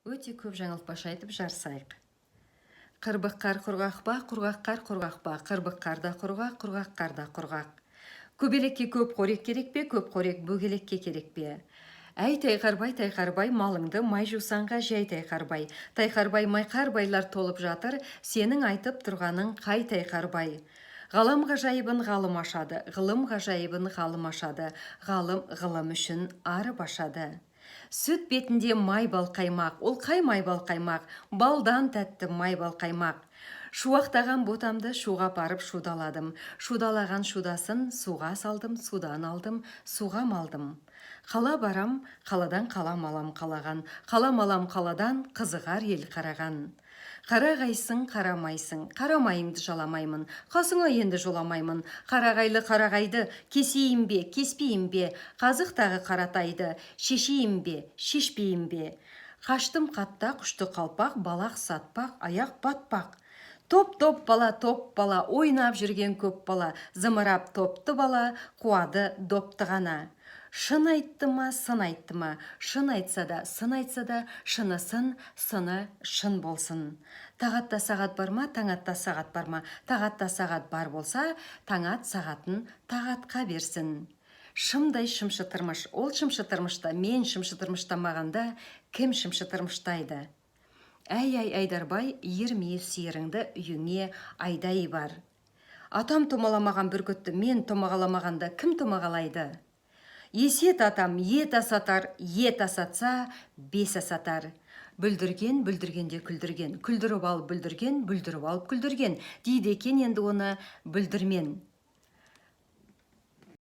Өте көп жаңылтпаш айтып жарысайық. Қырбық қар құрғақ па, құрғақ қар құрғақ па? Қырбық қар да құрғақ, құрғақ қар да құрғақ. Көбелекке көп қорек керек пе, көп қорек бөгелекке керек пе? Әй, Тайқарбай, Тайқарбай, малыңды май жусанға жай, Тайқарбай. Тайқарбай, майқарбайлар толып жатыр, сенің айтып тұрғаның қай, Тайқарбай? Ғалам ғажайыбын ғалым ашады, ғылым ғажайыбын ғалым ашады, ғалым ғылым үшін арып ашады. Сүт бетінде май балқаймақ, ол қай май балқаймақ? Балдан тәтті май балқаймақ. Шуақтаған ботамды шуға апарып шудаладым. Шудалаған шудасын суға салдым, судан алдым, суға малдым. Қала барам, қаладан қалам алам қалаған, қалам алам қаладан, қызығар ел қараған. Қарағайсың, қарамайсың, қарамайыңды жаламаймын, қасыңа енді жоламаймын. Қарағайлы қарағайды кесейін бе, кеспейін бе? Қазықтағы қаратайды шешейін бе, шешпейін бе? Қаштым қатта, құшты қалпақ, балақ сатпақ, аяқ батпақ. Топ топ бала, топ бала, ойнап жүрген көп бала, зымырап топты бала, қуады допты ғана. Шын айтты ма, сын айтты ма? Шын айтса да, сын айтса да, шыны сын, сыны шын болсын. Тағатта сағат бар ма, таң атта сағат бар ма? Тағатта сағат бар болса, таң ат сағатын тағатқа берсін. Шымдай шымшытырмыш, ол шымшытырмышта мен шымшытырмыштамағанда, кім шымшытырмыштайды? Әй, әй, Айдарбай, ермей сиырыңды үйіңе айдай бар. Атам томаламаған бүркітті мен томағаламағанда, кім томағалайды? Есет атам ет асатар, ет асатса, бес асатар. Бүлдірген бүлдіргенде күлдірген, күлдіріп алып бүлдірген, бүлдіріп алып күлдірген дейді екен, енді оны бүлдірмен.